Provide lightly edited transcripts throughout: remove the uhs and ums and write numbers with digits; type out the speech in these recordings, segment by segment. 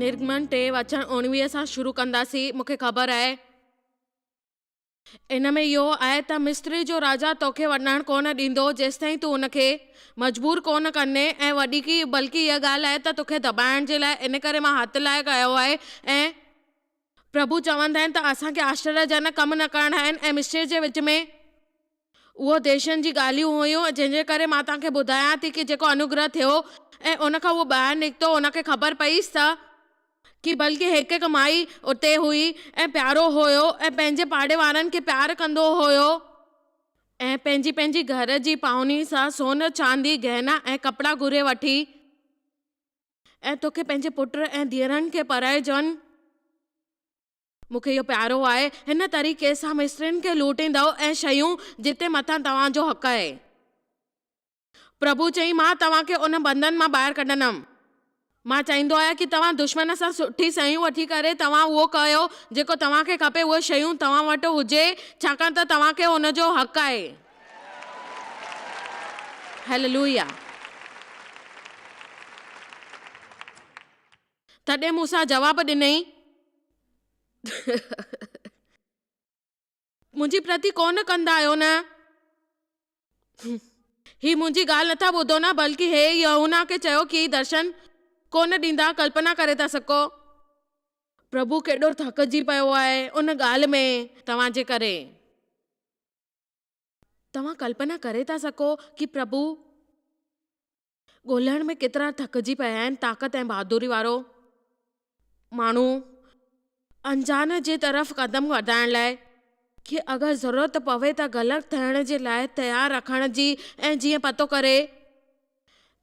نرگمن ٽي وچن 19 سان شروع ڪنداسين. مون کي خبر آهي. ان ۾ اهو آهي ته مصر جو راجا توکي وڃڻ ڪونه ڏيندو جيستائين تون ان کي مجبور ڪونه ڪندين ۽ وڏي ڪي بلڪه اها ڳالهه آهي ته توکي دٻائڻ جي لاء ان ڪري مان هٿ لاء ڪيو آهي ۽ پرڀو چوندا آهن ته اسان کي آشچريجنڪ ڪم نه ڪرڻا آهن ۽ مصر جي وچ ۾ اهو ديشن جي ڳالهيون هيون جنهن جي ڪري مان توهان کي ٻڌايان ٿي ڪي جيڪو انوگره ٿيو ۽ ان کان اهو ٻاهر نڪتو ان کي خبر پئيس ته ڪي بلڪه هڪ هڪ مائي اتي هئي ۽ پيارو هيو ۽ پنهنجي پاڙي وارن کي پيار ڪندو هيو ۽ پنهنجي پنهنجي گهر جي پاهوني سان سون چاندي گهنا ۽ ڪپڙا گهري وٺي ۽ توکي پنهنجي پٽ ۽ ڌيئرن کي پرائجن. مون کي اهو پيارو آهي. هن طريقي سان مصرين کي لوٽيندؤ ۽ شيون جتي مٿان توهان جو حق آهي. پرڀو چيائين، مان توهان کي ان بندن مان ٻاهر ڪڍندم. مان چاهيندو آهيان ڪي توهان دشمن سان سٺي شيون وٺي ڪري توهان اهو ڪيو جيڪو توهان کي کپي اهي شيون توهان وٽ هجي ڇاڪاڻ ته توهان کي ان جو حق آهي. هيللويا. تڏهن موسيٰ جواب ڏنائين، منهنجي پرتي ڪونه ڪندا آهيو نه؟ هي منهنجي ڳالهه نٿا ٻڌو نه، بلڪ هي يوحنا کي چيو ڪي درشن ڪونه ڏيندا، ڪلپنا ڪري ٿا سگهو. پرڀو ڪيڏو ٿڪجي پيو آهي ان ڳالهه ۾ توهان جي ڪري. توهان ڪلپنا ڪري ٿا سگهو ڪي پرڀو. ڳولڻ ۾ ڪيترا ٿڪجي پيا آهن، طاقت ۽ بهادري وارو ماڻهو انجان جي طرف قدم وڌائڻ لاء کي اگر ضرورت پوي ته غلط ٿيڻ جي لاء تيار رکڻ جي ۽ جيئن پتو ڪري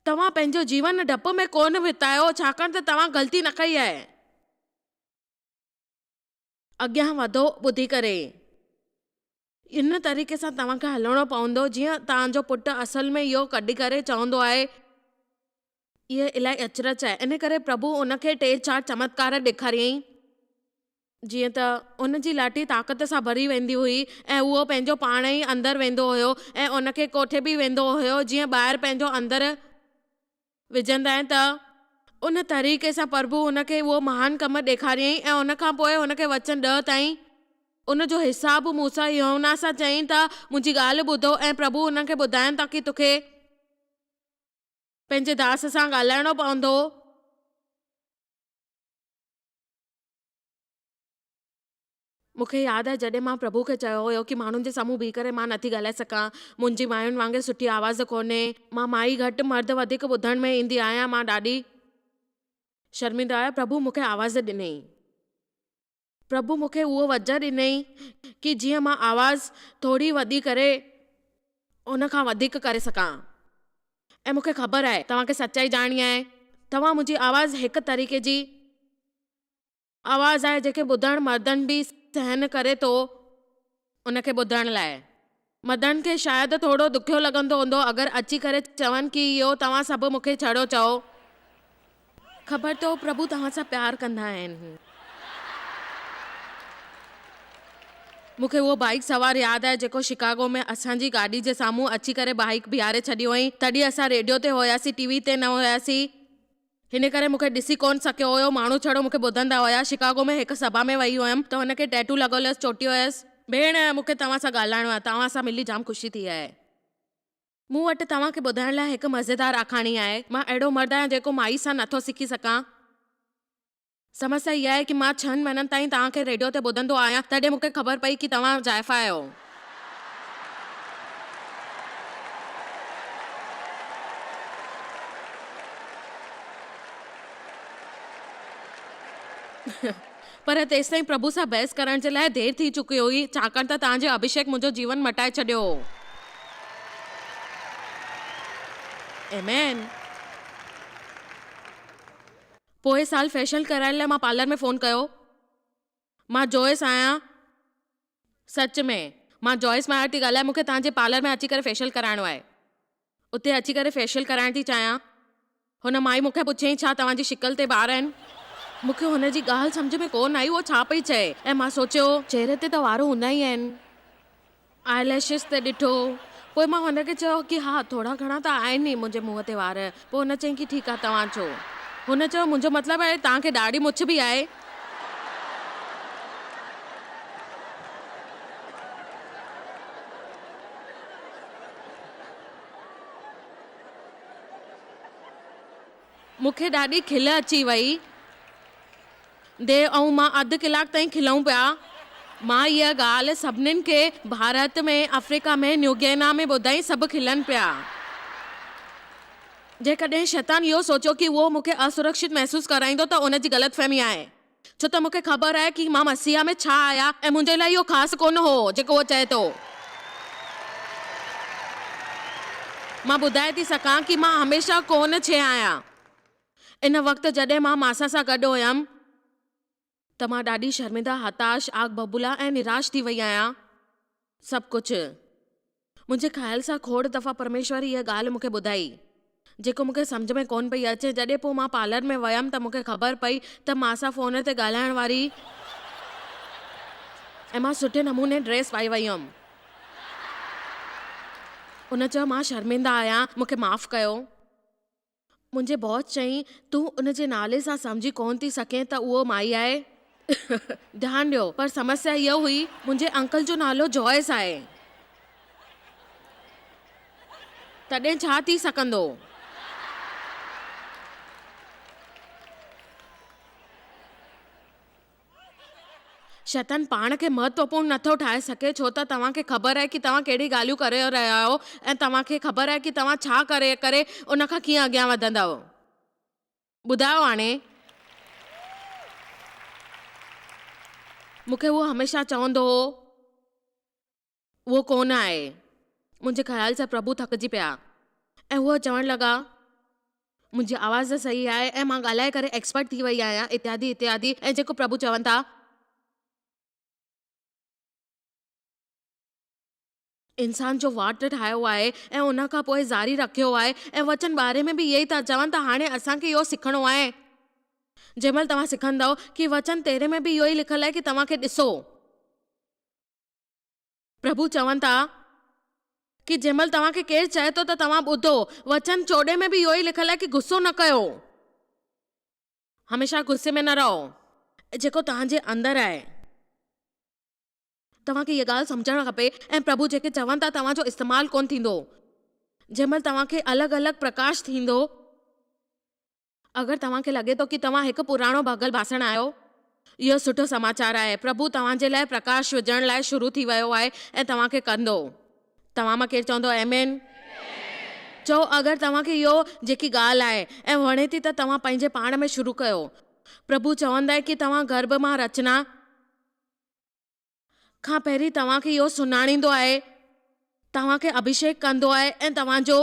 توهان پنهنجو جيون ڊپ ۾ ڪونه وتايو ڇاڪاڻ ته توهان غلطي نه ڪئي آهي. اڳيان وڌو ٻڌي ڪري. ان طريقي سان توهان کي هلڻو پوندو جيئن توهان جو پٽ اصل ۾ اهو ڪڍي ڪري چوندو آهي. اهي الاهي اچرج آهي. ان ڪري پرڀو ان کي ٽي چار چمتڪار ڏيکاريائين. جيئن ته ان جي لاٺي طاقت سان ڀري ويندي هئي ۽ اهو پنهنجو پاڻ ئي اندر ويندو هيو ۽ ان کي ڪوٺي به ويندو هيو جيئن ٻاهر پنهنجو اندر وجهندا آهن ته ان طريقي سان پرڀو هن کي اهو مهان ڪم ڏيکاريائين ۽ ان کان پوء هن کي وچن ڏهه تائين ان جو حساب موسيٰ يوحنا سان چيائين ته منهنجي ڳالهه ٻڌو ۽ پرڀو هنن کي ٻڌائين ٿا ڪي توکي پنهنجي داس سان ڳالهائڻو پوندو. مون کي ياد آهي جڏهن مان پرڀو کي چيو هيو ڪي ماڻهن جي سامهون بيهي ڪري مان نٿي ڳالهائي سگهان، منهنجي ماين وانگي سٺي آواز ڪونهي، مان مائي گهٽ مرد وڌيڪ ٻڌڻ ۾ ايندي آهيان، مان ڏاڍي شرمنده آهيان، پرڀو مون کي آواز ڏنئي. پرڀو مون کي اهو وجهه ڏنئي ڪي جيئن مان آواز ٿوري وڏي ڪري ان کان وڌيڪ ڪري سگهان ۽ مون کي خبر آهي توهان کي سچائي ڄاڻڻي آهي، توهان منهنجي آواز هڪ طريقي جي. آواز آهي جنهن کي ٻڌڻ مردن به سهن ڪري ٿو ان کي ٻڌڻ لاء مردن کي شايد ٿورو ڏکيو لڳندو هوندو اگر اچي ڪري چون ڪي اهو توهان سڀ مون کي ڇڙو چئو. خبر اٿو پرڀو توهان سان پيار ڪندا آهن. مون کي اهو بائيڪ سوار ياد آهي جيڪو شڪاگو ۾ اسان جي گاڏي جي سامهون اچي ڪري بائيڪ بيهاري ڇڏي هئائين تڏهن اسان ريڊيو تي هياسين ٽي وي تي نه هياسين. هن ڪري مون کي ڏسي ڪونه سگهيو هيو. ماڻهو ڇڙو مون کي ٻڌندا هيا. شڪاگو ۾ هڪ سڀا ۾ وئي هيم ته هن کي ٽيٽو لڳل هيس. چوٽي هيس. ڀيڻ، مون کي توهان سان ڳالهائڻو آهي. توهان سان ملي جام خوشي ٿي آهي. مون وٽ توهان کي ٻڌائڻ لاء هڪ مزيدار آکاڻي آهي. مان اهڙو مرد آهيان جيڪو مائي سان نٿو سکي سگهان. سمسيا اها آهي ڪي مان ڇهن مهينن تائين توهان کي ريڊيو تي ٻڌندو آهيان تڏهن مون کي خبر پئي ڪي توهان زائفه آهيو. پر تيستائين پرڀو سان بحث ڪرڻ جي لاء دير ٿي چڪي هئي ڇاڪاڻ ته توهان جي اڀيشيڪ منهنجو جيون مٽائي ڇڏيو هو. آمين. پوئين سال فيشل ڪرائڻ لاء مان پارلر ۾ فون ڪيو. مان جوئس آهيان. سچ ۾. مان جوئس مائر ٿي ڳالهايان. مون کي توهان جي پارلر ۾ اچي ڪري فيشل ڪرائڻو آهي. اتي اچي ڪري فيشل ڪرائڻ ٿي چاهيان. هن مائي مون کي پڇيائين ڇا توهان جي شڪل تي وار آهن؟ مون کي هن جي ڳالهه سمجهه ۾ ڪونه آئي اهو ڇا پئي چئي ۽ مان سوچيو. چهري تي ته وار هوندا ئي آهن. آء ليشز تي ڏٺو. پوء مان هن کي چيو ڪي ها ٿورا گهڻا ته آهن ئي منهنجي منهن تي وار. پوء هن چيائين ڪي ٺيڪ آهي توهان اچو. هن چيو، منهنجو مطلب آهي توهان کي ڏاڙهي مڇ به آهي؟ مون کي ڏاڍي کل اچي وئي. ديو ۽ مان اڌ ڪلاڪ تائين کلون پيا. مان اها ڳالهه سڀنين کي ڀارت ۾، آفريڪا ۾، نيوگينا ۾ ٻڌائي سڀ کلن پيا. جيڪڏهن شيطان اهو سوچيو ڪي اهو مون کي اسرڪشت محسوس ڪرائيندو ته ان جي غلط فهمي آهي. ڇو ته مون کي خبر آهي ڪي مان مسيح ۾ ڇا آهيان ۽ منهنجي لاء اهو خاص ڪونه هو جيڪو اهو چئي ٿو. مان ٻڌائي ٿي سگهان ڪي مان هميشه ڪونه ڇي آهيان. ان وقت جڏهن مان ماسا سان گڏ هيم ته مان ڏاڍي شرمنده، هتاش، آگ ببولا ۽ نراش ٿي وئي آهيان. سڀ ڪجهه. منهنجي خيال سان کوڙ دفعا پرميشور اها ڳالهه مون کي ٻڌائي، جيڪو مون کي سمجهه ۾ ڪونه پئي اچي. جڏهن پوء مان پارلر ۾ ويم ته مون کي خبر پئي ته ماسا فون تي ڳالهائڻ واري ۽ مان سٺي نموني ڊريس پائي وئي هيم. هن چيو، مان شرمنده آهيان، مون کي معاف ڪيو. منهنجي باس چيائين، تون ان جي نالي سان سمجهي ڪونه ٿي سگهين ته اهو مائي آهي؟ ڌيان ڏيو، پر سمسيا اها هئي، منهنجي انڪل جو نالو جوائس آهي. تڏهن ڇا ٿي سگهندو؟ شيطان پاڻ کي مهتوپورڻ نٿو ٺاهي سگهي ڇو ته توهان کي خبر آهي ڪي توهان ڪهڙي ڳالهيون ڪري رهيا آهيو ۽ توهان کي خبر آهي ڪي توهان ڇا ڪري ڪري ان کان ڪيئن اڳيان وڌندؤ. ٻڌايو هاڻي. مون کي اهو هميشه چوندو هو. اهو ڪونه آهي. منهنجي خيال سان پرڀو ٿڪجي پيا ۽ هو چوڻ لڳا، منهنجي آواز صحيح آهي ۽ مان ڳالهائي ڪري ايڪسپرٽ ٿي وئي آهيان اتيادي اتيادي ۽ جيڪو پرڀو چون ٿا. انسان جو واٽ ٺاهيو آهي ۽ ان کان پوء جاري رکيو آهي ۽ وچن باري ۾ به اهي ئي ٿا چون ته هاڻي اسان کي اهو سکڻو آهي. جنهن مهل توهان سکندؤ ڪي وچن تيرهين ۾ به اهو ئي لکيل آهي ڪي توهان کي ڏسو. پرڀو چون ٿا ڪي جنهن مهل توهان کي ڪير چئي ٿو ته توهان ٻڌو. وچن 14 ۾ به اهو ئي لکيل آهي ڪي غصو نه ڪيو. هميشه غصي ۾ نه رهو. جيڪو توهان جي اندر آهي. توهان کي هيء ڳالهه سمجهڻ کپي ۽ پرڀو جيڪي چون ٿا توهان جو استعمال ڪونه ٿيندو. جنهن مهل توهان کي الڳ الڳ پرڪاش ٿيندو. اگر توهان کي لڳي ٿو ڪي توهان هڪ پراڻو ڀڳل باسڻ آهيو، اهو سٺو سماچار آهي. پرڀو توهان جي لاء پرڪاش وجهڻ لاء شروع ٿي ويو آهي ۽ توهان کي ڪندو. توهان مان ڪير چوندو آمين؟ چئو اگر توهان کي اهو جيڪي ڳالهه آهي ۽ وڻي ٿي ته توهان پنهنجي پاڻ ۾ شروع ڪيو. پرڀو چوندا آهي ڪي توهان گرڀ مان رچنا کان پهرين توهان کي اهو سڃاڻيندو آهي، توهان کي اڀيشيڪ ڪندو آهي ۽ توهان جو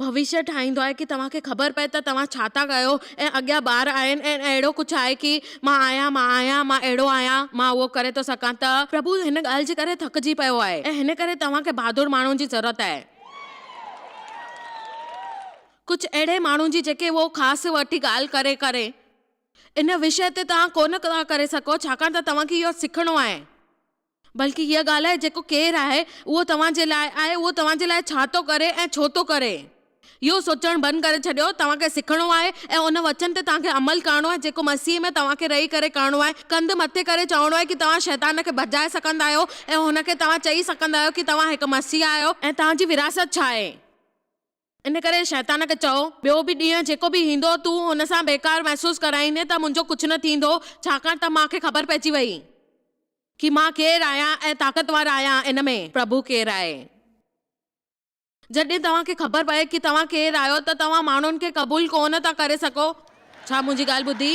ڀوشيه ٺاهيندو آهي ڪي توهان کي خبر پئي ته توهان ڇا ٿا ڪيو ۽ اڳيان ٻار آهن ۽ اهڙو ڪجهه آهي ڪي مان آهيان مان آهيان مان اهڙو آهيان مان اهو ڪري ٿو سگهان ته پرڀو هن ڳالهه جي ڪري ٿڪجي پيو آهي ۽ هن ڪري توهان کي بهادر ماڻهن جي ضرورت آهي. ڪجهه اهڙي ماڻهن جي جيڪي اهو خاص وٺي ڳالهه ڪري ڪري. ان وشيه تي توهان ڪونه ٿا ڪري سگهو ڇاڪاڻ ته توهان کي اهو سکڻو آهي. بلڪ هيء ڳالهه آهي جيڪو ڪير آهي، اهو توهان جي لاء آهي، اهو توهان جي لاء ڇا ٿو ڪري ۽ ڇو ٿو ڪري. اهو سوچڻ بند ڪري ڇڏيو، توهان کي سکڻو آهي ۽ ان وچن تي توهان کي عمل ڪرڻو آهي جيڪو مسيح ۾ توهان کي رهي ڪري ڪرڻو آهي. ڪنڌ مٿي ڪري چوڻو آهي ڪي توهان شيطان کي ڀڄائي سگهندا آهيو ۽ هن کي توهان چئي سگهندا آهيو ڪي توهان هڪ مسيح آهيو ۽ توهان جي وراثت ڇا آهي. ان ڪري شيطان کي چئو، ٻيو به ڏينهن جيڪو به ايندو، تون هن سان بيڪار محسوس ڪرائيندين ته منهنجو ڪجهه نه ٿيندو، ڇاڪاڻ ته مان کي خبر پئجي وئي ڪي مان ڪير آهيان ۽ طاقتور آهيان ان ۾. پرڀو ڪير آهي؟ جڏهن توهان کي خبر پئي ڪي توهان ڪير آهيو ته توهان ماڻهن کي قبول ڪونه ٿا ڪري سگهو. ڇا منهنجي ڳالهه ٻڌي؟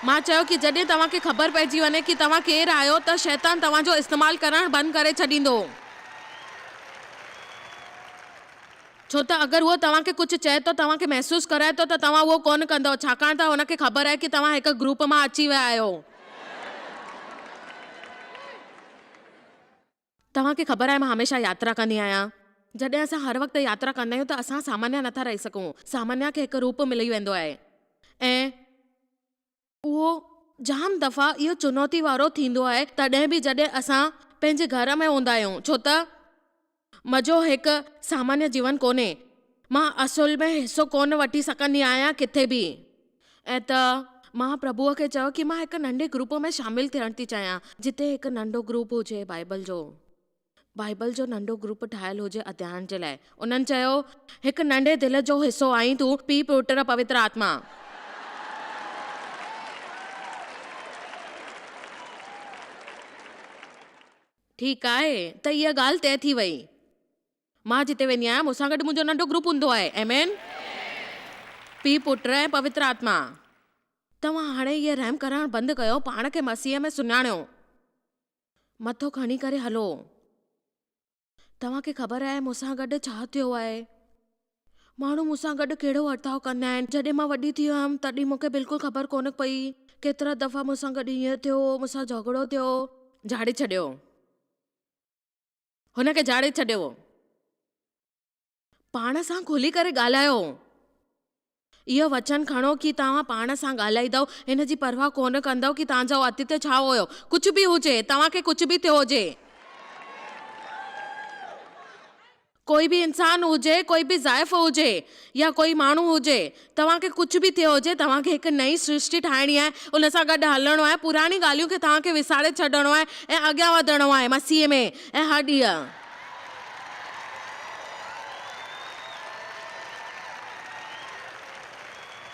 مان چيو ڪي جڏهن توهان کي خبر پئجي وڃي ڪي توهان ڪير آهيو ته شيطان توهان جو استعمال ڪرڻ بند ڪري ڇڏيندو. ڇو ته اگر هو توهان کي ڪجهه چئي ٿو، توهان کي محسوس ڪرائي ٿو ته توهان اهو ڪونه ڪندؤ ڇاڪاڻ ته هن کي خبر آهي ڪي توهان هڪ گروپ مان اچي ويا آهيو. توهان کي خبر آهي مان هميشه ياترا ڪندي آهيان. جڏهن اسان هر وقت ياترا ڪندا آهيون ته اسان سامانيه نٿا رهي سگهون. سامانيه کي هڪ روپ ملي ويندو آهي ۽ اهو جام دفعا اهو چنوتي وارو ٿيندو آهي تڏهن به جڏهن اسان پنهنجي گهر ۾ هوندا آهيون ڇو ته مزو هڪ سامانيه جيون ڪونهي. مان اصل ۾ حصو ڪونه وٺي سگهندي آهيان ڪٿي به. ۽ ته مان پرڀوء کي چيو ڪي مان هڪ ننڍي گروپ ۾ شامل ٿيڻ ٿي چاهيان جتي هڪ ننڍو گروپ هجي بائيبل جو. بائيبل جو ننڍو گروپ ٺاهيل هجي اڌيائن جي لاء. انهن چيو، هڪ ننڍي دل جو حصو آهين تون، پيء پٽ پوتر آتما. ٺيڪ آهي ته اها ڳالهه طئي ٿي وئي. مان جتي ويندي آهيان مون سان گڏ منهنجو ننڍو گروپ هوندو آهي. آمين. پيء، پٽ ۽ پوتر آتما. توهان هاڻي اهي رحم ڪرڻ بند ڪيو، پاڻ کي مسيح ۾ سڃاڻيو. مٿو کڻي ڪري هلو. توهان کي خبر آهي مون سان گڏ ڇا ٿيو آهي؟ ماڻهو مون سان گڏ ڪهڙو ورتاء ڪندا آهن. جڏهن مان وڏي ٿي هيم تڏهن مون کي بلڪل خبر ڪونه پئي. ڪيترا دفعا مون سان گڏ ائين ٿيو، مون سان جهڳڙو ٿيو. جهاڙي ڇڏيو. هن کي جهاڙي ڇڏيو. پاڻ سان کلي ڪري ڳالهايو. اهو وچن کڻو ڪي توهان پاڻ سان ڳالهائيندؤ، هن جي پرواهه ڪونه ڪندؤ ڪي توهان جو اتيت ڇا هيو. ڪجهه به هجي، توهان کي ڪجهه به ٿيو هجي. ڪوئي به انسان هجي، ڪوئي به زائف هجي يا ڪوئي ماڻهو هجي، توهان کي ڪجهه به ٿيو هجي، توهان کي هڪ نئين سرشٽي ٺاهڻي آهي، ان سان گڏ هلڻو آهي، پراڻي ڳالهيون کي توهان کي وساري ڇڏڻو آهي ۽ اڳيان وڌڻو آهي مسيح ۾ ۽ هر ڏينهن.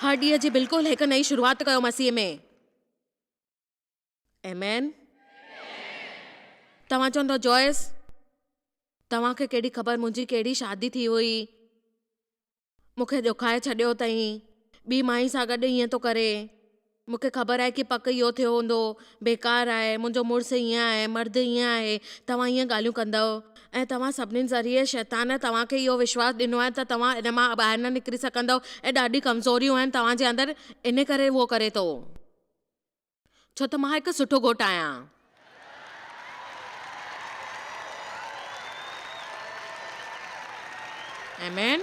هر ڏينهن جي بلڪل هڪ نئين شروعات ڪيو مسيح ۾. آمين. توهان چوندؤ جوئس توهان کي ڪهڙي خبر منهنجي ڪهڙي شادي ٿي هئي. مون کي ڏکائي ڇڏيو اٿئين. ٻي مائي سان گڏ ائين ٿو ڪري. مون کي خبر آهي ڪي پڪ اهو ٿيو هوندو. بيڪار آهي. منهنجو مڙس ائين آهي. مرد ائين آهي. توهان ائين ڳالهيون ڪندؤ. ۽ توهان سڀنين ذريعي شيطان توهان کي اهو وشواس ڏنو آهي ته توهان ان مان ٻاهر نه نڪري سگهندؤ ۽ ڏاڍي ڪمزوريون آهن توهان جي اندر ان ڪري اهو ڪري ٿو. ڇو ته مان هڪ سٺو گهوٽ آهيان. آمين.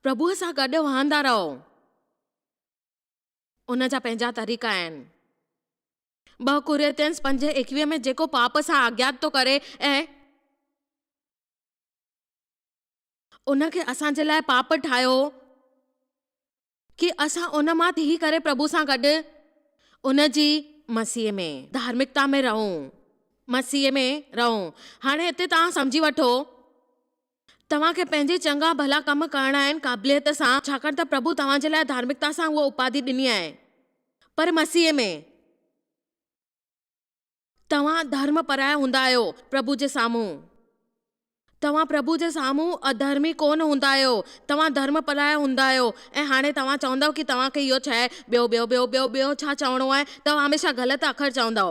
پرڀوء سان گڏ وهندا رهو. ان جا پنهنجا طريقا آهن. 2 ڪورنٿينس 5:21 ۾ جيڪو پاپ سان آگيات ٿو ڪري ۽. ان کي اسان جي لاء پاپ ٺاهيو ڪي اسان ان مان ٿي ڪري پرڀو سان گڏ ان جي مسيح ۾. ڌارمڪتا ۾ رهون. مسيح ۾ رهون. هاڻي هتي توهان سمجهي وٺو توهان کي پنهنجي چڱا ڀلا ڪم ڪرڻا آهن قابليت سان ڇاڪاڻ ته پرڀو توهان جي لاء ڌارمڪتا سان اها اپاڌي ڏني آهي پر مسيح ۾. توهان ڌرم پرايا هوندا آهيو پرڀو جي سامهون. توهان پرڀو جي سامهون اڌرمي ڪونه هوندا آهيو، توهان ڌرم پرايا هوندا آهيو ۽ هاڻي توهان چوندؤ ڪي توهان کي اهو ڇاهي، ٻيو ٻيو ٻيو ٻيو ٻيو ڇا چوڻو آهي، توهان هميشه غلط اکر چوندؤ.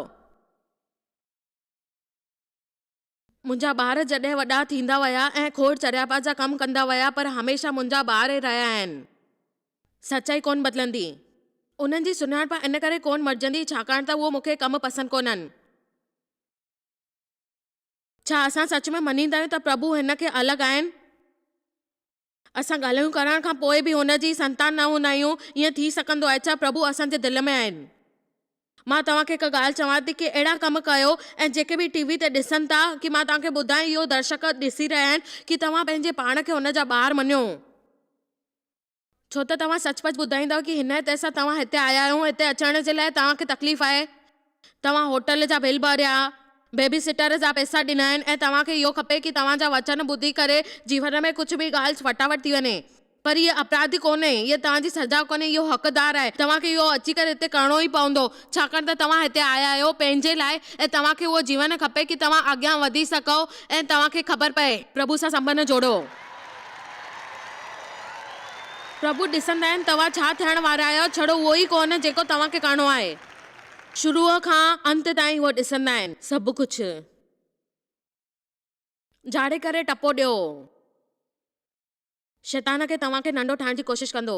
منهنجا ٻار جڏهن وڏا ٿيندا ويا ۽ کوڙ چريائپ جا ڪم ڪندا ويا پر هميشه منهنجا ٻار ئي رهيا آهن. سچائي ڪونه بدلندي. انهن جي سڃاڻپ ان ڪري ڪونه مٽجندي ڇاڪاڻ ته اهو مون کي ڪم پسند ڪونهن. ڇا اسان سچ ۾ مڃيندا آهيون ته پرڀو هن کي الڳ آهن؟ اسان ڳالهيون ڪرڻ کان پوء به هن جي سنتان نه هوندا آهيون، ائين ٿي سگهندو آهي ڇا پرڀو اسان جي دل ۾ آهن؟ مان توهان کي هڪ ڳالهه چوان ٿي ڪي اهڙا ڪم ڪيو ۽ جيڪي به ٽي وي تي ڏسن ٿا ڪي مان توهان کي ٻڌايان اهو درشڪ ڏسي رهيا آهن ڪي توهان پنهنجي پاڻ کي هن جا ٻار مڃو. ڇو ته توهان سچ پچ ٻڌائيندؤ ڪي هن هتي سان توهان هتي آيا آهيو، هتي اچڻ جي لاء توهان کي تڪليف آهي، توهان هوٽل جا بل ڀريا، بيبي سٽر جا پئسا ڏنا آهن ۽ توهان کي اهو کپي ڪي توهان جا وچن ٻڌي ڪري جيون ۾ ڪجهه به ڳالهه فٽافٽ ٿي وڃي. پر هيء اپراڌي ڪونهي، هيء توهان جي سزا ڪونهي، اهو حقدار آهي، توهان کي اهو اچي ڪري هتي ڪرڻو ئي پوندو، ڇاڪاڻ ته توهان هتي آيا آهيو پنهنجي لاء ۽ توهان کي اهو جيون کپي ڪي توهان اڳيان وڌي سگهو ۽ توهان کي خبر پئي. پرڀو سان سنٻنڌ جوڙو. پرڀو ڏسندا آهن توهان ڇا ٿيڻ وارا آهيو، ڇڙو اهو ئي ڪونه جيڪو توهان کي ڪرڻو آهي. شروع کان انت تائين اهو ڏسندا آهن. سڀ ڪجهه جاڙي ڪري ٽپو ڏيو. شيطان کي توهان کي ننڍو ٺاهڻ جي ڪوشش ڪندو.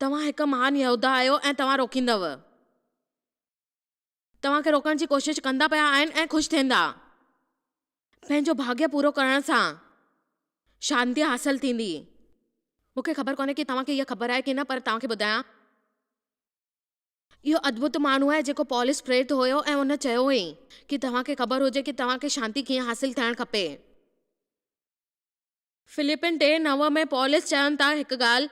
توهان هڪ مهان يهودا آهيو ۽ توهان روڪيندؤ. توهان کي روڪڻ جي ڪوشش ڪندا پيا آهن ۽ خوش ٿيندا. پنهنجو ڀاڳيه پورو ڪرڻ سان شانتي حاصل ٿيندي. مون کي خبر ڪونهي ڪي توهان کي اها خبر آهي ڪي نه پر توهان کي ٻڌايان. اهو ادڀت ماڻهو آهي جيڪو پولس پريرت هيو ۽ ان چيو هئي ڪي توهان کي خبر هجي ڪي توهان کي شانتي ڪيئن حاصل ٿيڻ کپي. فلپين 3:9 ۾ پولس چون ٿا هڪ ڳالهه.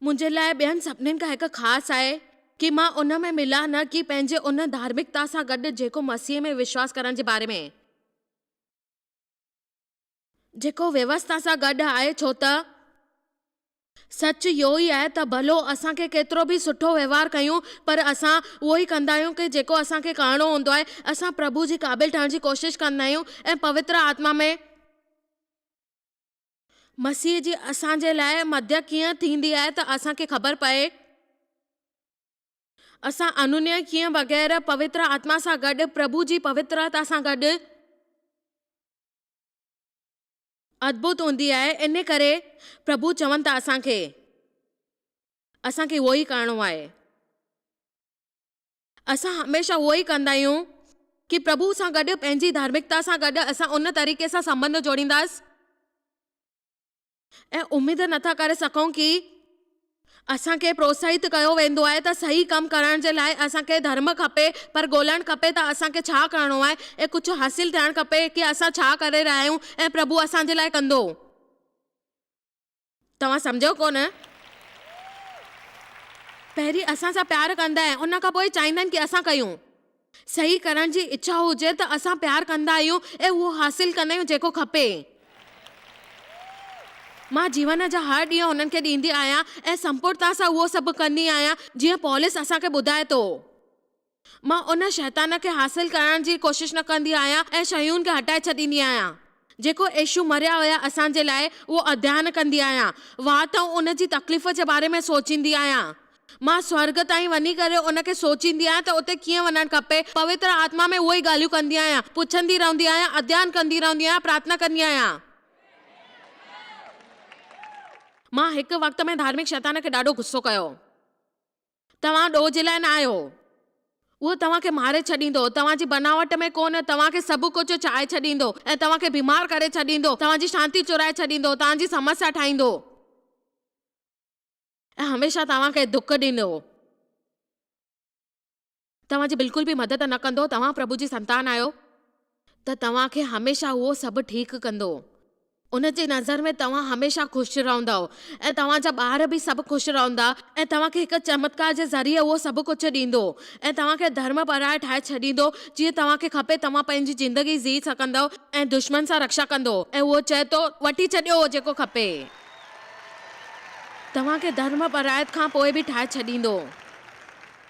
منهنجي لاء ٻين سڀنين کان هڪ خاص آهي ڪي مان ان ۾ ملان نه ڪي پنهنجي ان ڌارمڪتا سان گڏ جيڪو مسيح ۾ وشواس ڪرڻ جي باري ۾. جيڪو ويوسٿا سان گڏ آهي ڇو ته سچ اهو ئي آهي ته ڀلو اسان کي ڪيترو به سٺو وهنوار ڪيون پر اسان اهو ئي ڪندا آهيون ڪي جيڪو اسان کي ڪرڻو هوندو آهي اسان پرڀو جي قابل ٺهڻ جي ڪوشش ڪندا آهيون ۽ پوتر آتما ۾ مسيح جي اسان جي لاء مدد ڪيئن ٿيندي آهي ته اسان کي خبر پئي. اسان انونيه ڪيئن بغير پوتر آتما سان گڏ پرڀو جي پوترتا سان گڏ. ادڀت هوندي آهي ان ڪري پرڀو چون ٿا اسان کي اسان کي اهو ئي ڪرڻو آهي. اسان هميشه اهو ئي ڪندا آهيون ڪي پرڀو سان گڏ پنهنجي ڌارمڪتا سان گڏ اسان ان طريقي سان سنٻنڌ جوڙينداس ۽ اميد نٿا ڪري سگهون ڪي اسان کي پروتساهت ڪيو ويندو آهي ته صحيح ڪم ڪرڻ جي لاء اسان کي ڌرم کپي پر ڳولڻ کپي ته اسان کي ڇا ڪرڻو آهي ۽ ڪجهه حاصل ٿيڻ کپي ڪي اسان ڇا ڪري رهيا آهيون ۽ پرڀو اسان جي لاء ڪندو. توهان سمجهيو ڪونه؟ پهرين اسان سان پيار ڪندا ۽ ان کان پوء چاهيندا آهن ڪي اسان ڪيون. صحيح ڪرڻ جي اڇا هجي ته اسان پيار ڪندا آهيون ۽ اهو حاصل ڪندا آهيون جيڪو کپي. مان جيون جا هر ڏينهن انهن کي ڏيندي آهيان ۽ سمپورڻتا سان اهو سڀ ڪندي آهيان جيئن پولس اسان کي ٻڌائي ٿو. مان ان شيطان کي حاصل ڪرڻ جي ڪوشش نه ڪندي آهيان ۽ شيون کي هٽائي ڇڏيندي آهيان. جيڪو يسوع مريا هيا اسان جي لاء اهو اڌيان ڪندي آهيان. وات ۽ ان جي تڪليف جي باري ۾ سوچيندي آهيان. مان سورڳ تائين وڃي ڪري ان کي سوچيندي آهيان ته اتي ڪيئن وڃڻ کپي. پوتر آتما ۾ اهو ئي ڳالهيون ڪندي آهيان. پڇندي رهندي آهيان، اڌيان ڪندي رهندي آهيان، پرارٿنا ڪندي آهيان. مان هڪ وقت ۾ ڌارمڪ شيطان کي ڏاڍو غصو ڪيو. توهان ڏوهه جي لاء نه آهيو. اهو توهان کي ماري ڇڏيندو، توهان جي بناوٽ ۾ ڪونه، توهان کي سڀ ڪجهه چاهي ڇڏيندو ۽ توهان کي بيمار ڪري ڇڏيندو، توهان جي شانتي چورائي ڇڏيندو، توهان جي سمسيا ٺاهيندو ۽ هميشه توهان کي دک ڏيندو. توهان جي بلڪل به مدد نه ڪندو، توهان پرڀو جي سنتان آهيو ته توهان کي هميشه اهو سڀ ٺيڪ ڪندو. ان جي نظر ۾ توهان هميشه خوش رهندؤ ۽ توهان جا ٻار به سڀ خوش رهندا ۽ توهان کي هڪ چمتڪار جي ذريعي اهو سڀ ڪجهه ڏيندو ۽ توهان کي ڌرم پرائڻ ٺاهي ڇڏيندو جيئن توهان کي کپي توهان پنهنجي زندگي جي سگهندؤ ۽ دشمن سان رڪشا ڪندو ۽ اهو چئي ٿو وٺي ڇڏيو جيڪو کپي. توهان کي ڌرم پرائت کان پوء به ٺاهي ڇڏيندو.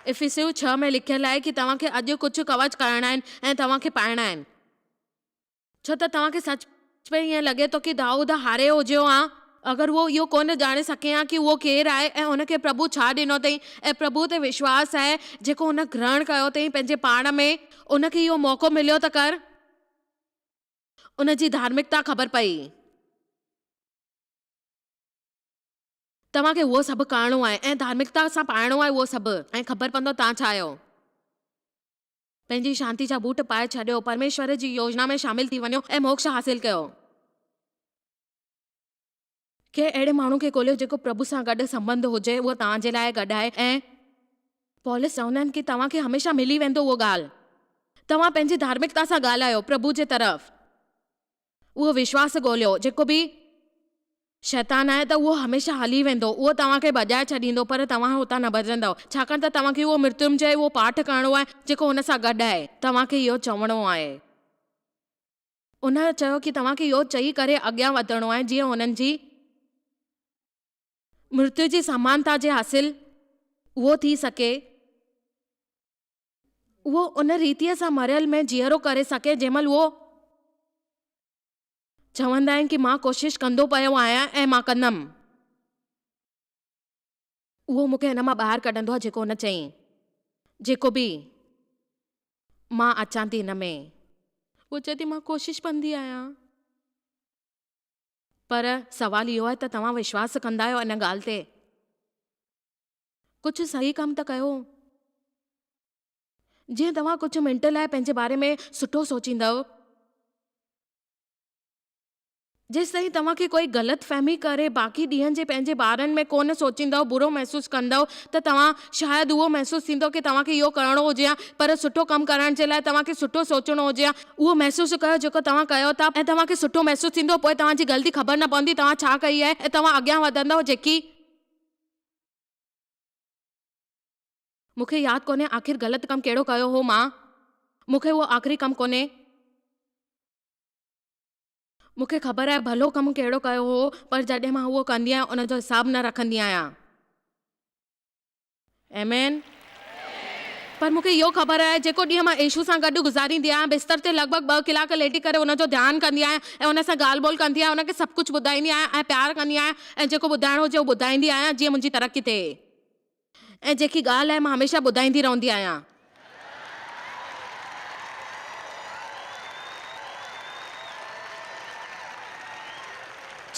افسيون ڇهه ۾ لکيل آهي ڪي توهان کي اڄ ڪجهه ڪوچ ڪرڻا آهن ۽ توهان کي پائڻا آهن. ڇو ته توهان کي سچ ۾ ائين لڳي ٿو ڪي دائود هاري هجيو ها اگر اهو اهو ڪونه ڄاڻي سگهي ها ڪي اهو ڪير آهي ۽ هن کي پرڀو ڇا ڏنو اٿئي ۽ پرڀو تي وشواس آهي جيڪو هن گرهڻ ڪيو اٿئي پنهنجي پاڻ ۾ ان کي اهو موقعو مليو ته ڪر ان جي ڌارمڪتا خبر پئي. توهان کي اهو سڀ ڪرڻو آهي ۽ ڌارمڪتا سان پائڻو آهي اهو سڀ ۽ خبر پوندو توهان ڇا آهيو. پنهنجي شانتي جا بوٽ پائي ڇڏيو، پرميشور جي يوجنا ۾ شامل ٿي وڃو ۽ موڪش حاصل ڪيو. ڪنهن اهڙي ماڻهو کي ڳوليو جيڪو پرڀو سان گڏ سنٻنڌ هجي، اهو توهان جي لاء گڏ آهي ۽ پولس چوندا آهن ڪي توهان کي هميشه ملي ويندو اهو ڳالهه. توهان پنهنجي ڌارمڪتا سان ڳالهايو پرڀو جي طرف. اهو وشواس ڳوليو جيڪو به شيطان آهي ته اهو هميشه هلي ويندو، اهو توهان کي ڀڄائي ڇڏيندو پر توهان هتان نه ڀڄندؤ، ڇاڪاڻ ته توهان کي اهو مرتيونجي اهو پاٺ ڪرڻو آهي جيڪو هن سان گڏ آهي. توهان کي اهو چوڻو آهي. ان چيو ڪي توهان کي اهو چئي ڪري اڳيان وڌڻو آهي جيئن هنن جي مرتيو جي سمانتا جي حاصل اهو ٿي سگهي. اهو ان ريتيء سان مريل ۾ جيئرو ڪري سگهي جنهن مهل اهو. چوندا آهن ڪي مان ڪوشش ڪندو پيو آهيان ۽ مان ڪندم. اهو مون کي هن مان ٻاهر ڪڍندو آهي جيڪو هن چئين. جيڪو به. مان اچان ٿي هن ۾. هوء چئي ٿي مان ڪوشش پندي آهيان. پر سوال اهو آهي ته توهان وشواس ڪندا آهيو ان ڳالهه تي؟ ڪجهه صحيح ڪم ته ڪيو. جيئن توهان ڪجهه منٽ لاء پنهنجي باري ۾ سٺو سوچيندؤ. جيستائين توهان کي ڪوئي غلط فهمي ڪري باقي ڏينهن جي پنهنجي بارن ۾ ڪونه سوچيندؤ، برو محسوس ڪندؤ ته توهان شايد اهو محسوس ٿيندو ڪي توهان کي اهو ڪرڻو هجي ها پر سٺو ڪم ڪرڻ جي لاء توهان کي سٺو سوچڻو هجي ها. اهو محسوس ڪيو جيڪو توهان ڪيو ٿا ۽ توهان کي سٺو محسوس ٿيندو پوء توهان جي غلطي خبر نه پوندي توهان ڇا ڪئي آهي ۽ توهان اڳيان وڌندؤ جيڪي مون کي ياد ڪونهي آخر غلط ڪم ڪهڙو ڪيو هو مان. مون کي اهو آخري ڪم ڪونهي. مون کي خبر آهي ڀلو ڪم ڪهڙو ڪيو هو پر جڏهن مان اهو ڪندي آهيان ان جو حساب نه رکندي آهيان. آمين. پر مون کي اهو خبر آهي جيڪو ڏينهن مان يسوع سان گڏ گذاريندي آهيان بستر تي لڳ ڀڳ ٻه ڪلاڪ ليٽي ڪري ان جو ڌيان ڪندي آهيان ۽ ان سان ڳالهه ٻولهه ڪندي آهيان ان کي سڀ ڪجهه ٻڌائيندي آهيان ۽ پيار ڪندي آهيان ۽ جيڪو ٻڌائڻو هجي اهو ٻڌائيندي آهيان جيئن منهنجي ترقي ٿئي. ۽ جيڪي ڳالهه آهي مان هميشه ٻڌائيندي رهندي آهيان.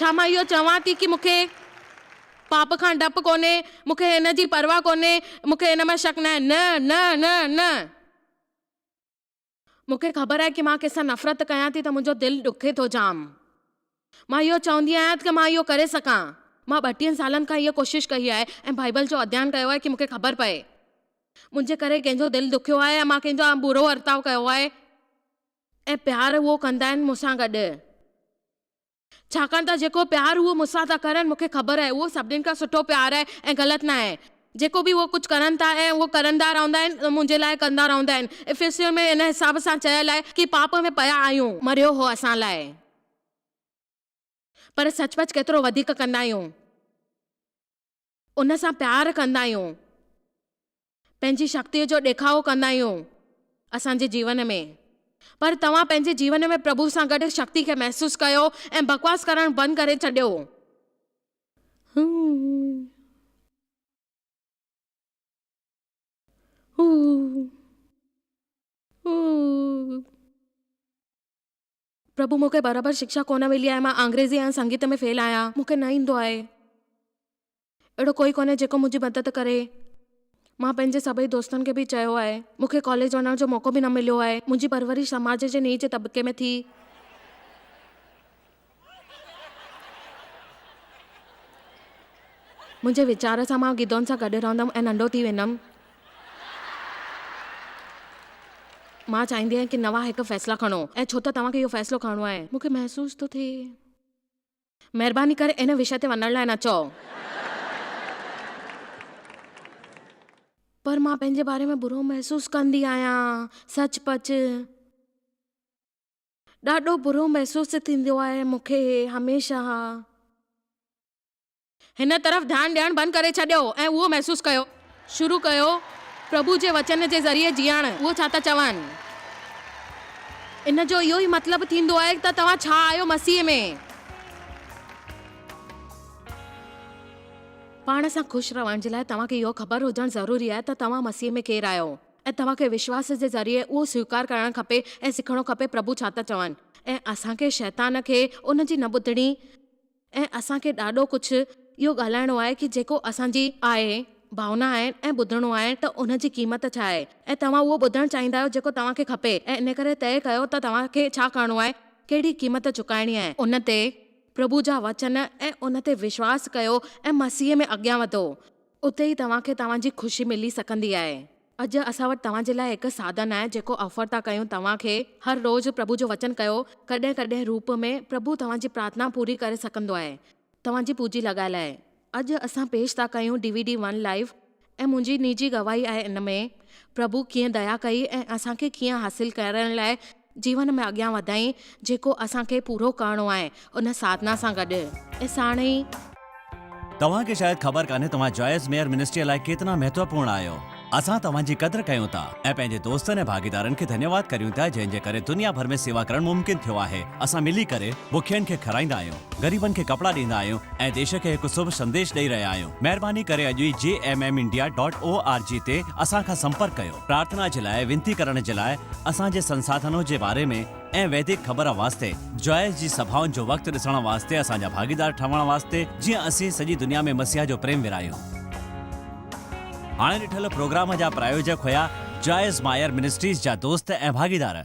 ڇا مان اهو چوان ٿي ڪي مون کي پاپ کان ڊپ ڪونهي، مون کي هن جي پرواهه ڪونهي، مون کي هن مان شڪ ناهي؟ نه، نه، نه، نه. مون کي خبر آهي ڪي مان ڪنهن سان نفرت ڪيان ٿي ته منهنجو دل ڏکي ٿو جام. مان اهو چوندي آهيان ته مان اهو ڪري سگهان. مان ٻٽيهن سالن کان هيء ڪوشش ڪئي آهي ۽ بائيبل جو اڌيان ڪيو آهي ڪي مون کي خبر پئي منهنجي ڪري ڪنهن جو دل ڏکيو آهي ۽ مان ڪنهن جو برو ورتاء ڪيو آهي ۽ پيار اهو ڪندا آهن مون سان گڏ. ڇاڪاڻ ته جيڪو پيار هو مون سان ٿا ڪرن، مون کي خبر آهي، اهو سڀني کان سٺو پيار آهي ۽ غلط نه آهي. جيڪو به اهو ڪجهه ڪرن ٿا ۽ اهو ڪرندا رهندا آهن، منهنجي لاء ڪندا رهندا آهن. افسيون ۾ ان حساب سان چيل آهي ڪي پاپ ۾ پيا آهيون. مريو هو اسان لاء. پر سچ پچ ڪيترو وڌيڪ ڪندا آهيون. ان سان پيار ڪندا آهيون. پنهنجي شڪتيء جو ڏيکاء ڪندا آهيون اسان جي جيون ۾. پر توهان پنهنجي جيون ۾ پرڀو سان گڏ شڪتي کي محسوس ڪيو ۽ بڪواس ڪرڻ بند ڪري ڇڏيو. پرڀو مون کي برابر شڪشا ڪونه ملي آهي مان انگريزي ۽ سنگيت ۾ فيل آهيان مون کي نه ايندو آهي. اهڙو ڪوئي ڪونهي جيڪو منهنجي مدد ڪري. مان پنهنجي سڀئي دوستن کي به چيو آهي. مون کي ڪاليج وڃڻ جو موقعو به نه مليو آهي. منهنجي پرورش سماج جي نيچ طبقي ۾ ٿي. منهنجي ويچار سان مان گدون سان گڏ رهندم ۽ ننڍو ٿي ويندم. مان چاهيندي آهيان ڪي نوان هڪ فيصلا کڻو ۽ ڇو ته توهان کي اهو فيصلو کڻڻو آهي. مون کي محسوس ٿو ٿئي. مهرباني ڪري ان وشيه تي وڃڻ لاء نه چئو. پر مان پنهنجي باري ۾ برو محسوس ڪندي آهيان. سچ پچ ڏاڍو برو محسوس ٿيندو آهي مون کي هميشه. هن طرف ڌيان ڏيڻ بند ڪري ڇڏيو ۽ اهو محسوس ڪيو. شروع ڪيو پرڀو جي وچن جي ذريعي جيئڻ. اهو ڇا ٿا چون؟ ان جو اهو ئي مطلب ٿيندو آهي ته توهان ڇا آهيو مسيح ۾. پاڻ سان خوش رهڻ جي لاء توهان کي اهو خبر هجڻ ضروري آهي ته توهان مسيح ۾ ڪير آهيو ۽ توهان کي وشواس جي ذريعي اهو سويڪار ڪرڻ کپي ۽ سکڻو کپي پرڀو ڇا ٿا چون ۽ اسان کي شيطان کي ان جي نه ٻڌڻي ۽ اسان کي ڏاڍو ڪجهه اهو ڳالهائڻو آهي ڪي جيڪو اسان جي آهي ڀاونا آهي ۽ ٻڌڻو آهي ته ان جي قيمت ڇا آهي ۽ توهان اهو ٻڌڻ چاهيندا آهيو جيڪو توهان کي کپي ۽ ان ڪري طئي ڪيو ته توهان کي ڇا ڪرڻو آهي ڪهڙي قيمت چڪائڻي آهي ان تي پرڀو جا وچن ۽ ان تي وشواس ڪيو ۽ مسيح ۾ اڳيان وڌو اتي ئي توهان کي توهان جي خوشي ملي سگهندي آهي. اڄ اسان وٽ توهان جي لاء هڪ ساڌن آهي جيڪو آفر ٿا ڪيون توهان کي هر روز پرڀو جو وچن ڪيو ڪڏهن ڪڏهن روپ ۾ پرڀو توهان جي پرارٿنا پوري ڪري سگهندو آهي توهان جي پوڄي لڳايل آهي اڄ اسان پيش ٿا ڪيون D V D one life ۽ منهنجي نجي گواهي آهي ان ۾ پرڀو ڪيئن ديا ڪئي ۽ اسان کي ڪيئن حاصل ڪرڻ لاء جيون ۾ اڳيان وڌائين جيڪو اسان کي پورو ڪرڻو آهي ان ساڌنا سان گڏ ۽ ساڻ ئي. توهان کي شايد خبر ڪانهي توهان جوائس ميئر منسٽريء لاء ڪيتنا مهتوپورڻ آهيو. اسان توهان جي قدر ڪيون ٿا ۽ پنهنجي دوستن ۽ ڀاڳيدارن کي ڌنيواد ڪريون ٿا جنهن جي ڪري دنيا ڀر ۾ سيوا ڪرڻ ممڪن ٿيو آهي. اسان ملي ڪري بکين کي کارائيندا آهيون، غريبن کي ڪپڙا ڏيندا آهيون ۽ ديش کي هڪ شڀ سنديش ڏئي رهيا آهيون. مهرباني ڪري اڄ ئي J M M India dot O R G تي اسان کان سمپرڪ ڪيو. پرارٿنا جي لاء وينتي ڪرڻ جي لاء اسان جي سنساڌنو جي باري ۾ ۽ ويدڪ خبر واسطي جوائس جي سڀائن جو وقت ڏسڻ واسطي اسان جا ڀاڳيدار ٺهڻ واسطي جيئن اسين سڄي دنيا ۾ مسيح جو پريم ورهايون. هاڻي ڏٺل پروگرام جا پرايوجڪ هيا جوائس مائر منسٽريز جا دوست ۽ ڀاڳيدار.